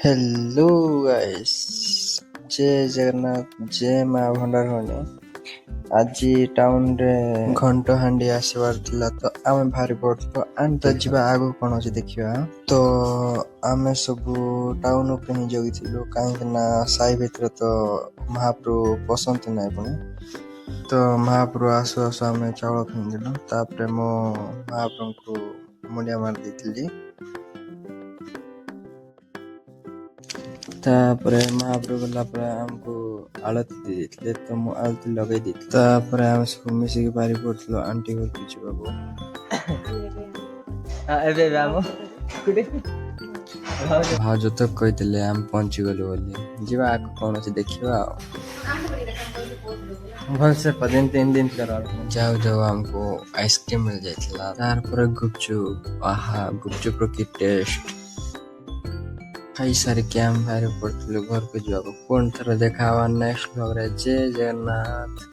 Hello guys, ଜୟ ଜଗନ୍ନାଥ, ଜୟ ମା ଭଣ୍ଡାରଣୀ। ଆଜି ଟାଉନରେ ଘଣ୍ଟ ହାଣ୍ଡି ଆସିବାର ଥିଲା, ତ ଆମେ ବାହାରି ପଡୁଥିଲୁ ଆଣ୍ଡ ଯିବା। ଆଗକୁ କଣ ଅଛି ଦେଖିବା। ତ ଆମେ ସବୁ ଟାଉନ ଉପରେ ହିଁ ଜଗିଥିଲୁ, କାହିଁକି ନା ସାହି ଭିତରେ ତ ମହାପ୍ରଭୁ ପଶନ୍ତି ନାହିଁ ପୁଣି। ତ ମହାପ୍ରଭୁ ଆସୁ ଆସୁ ଆମେ ଚାଉଳ ଫିଙ୍ଗିଦେଲୁ। ତାପରେ ମୁଁ ମହାପ୍ରଭୁଙ୍କୁ ମୁଣ୍ଡିଆ ମାରି ଦେଇଥିଲି। ତାପରେ ମହାପ୍ରଭୁ ଗଲା ପରେ ଆମକୁ ଆଳତି ଦେଇ ଦେଇଥିଲେ, ତ ମୁଁ ଆଳତି ଲଗେଇ ଦେଇଥିଲି। ତାପରେ ଆମେ ସବୁ ମିଶିକି ବାହାରି ପଡୁଥିଲୁ ଆଣ୍ଟି ଘରକୁ ଯିବାକୁ। ଏବେ ଏବେ ଆମ ଭାଉଜ ତ କହିଥିଲେ ଆମେ ପହଞ୍ଚିଗଲୁ ବୋଲି। ଯିବା, ଆଗକୁ କଣ ଅଛି ଦେଖିବା। ଆଉ ଭଲସେ 3 ଦିନ କର। ଯାଉ ଯାଉ ଆମକୁ ଆଇସ୍କ୍ରିମ ମିଳି ଯାଇଥିଲା। ତାପରେ ଗୁପଚୁପ, ଆହା, ଗୁପଚୁପର କି ଟେଷ୍ଟ! ଖାଇସାରିକି ଆମେ ବାହାରି ପଡୁଥିଲୁ ଘରକୁ ଯିବାକୁ। ପୁଣି ଥରେ ଦେଖା ହବା ନେକ୍ସଟ ବ୍ଲଗରେ। ଜୟ ଜଗନ୍ନାଥ।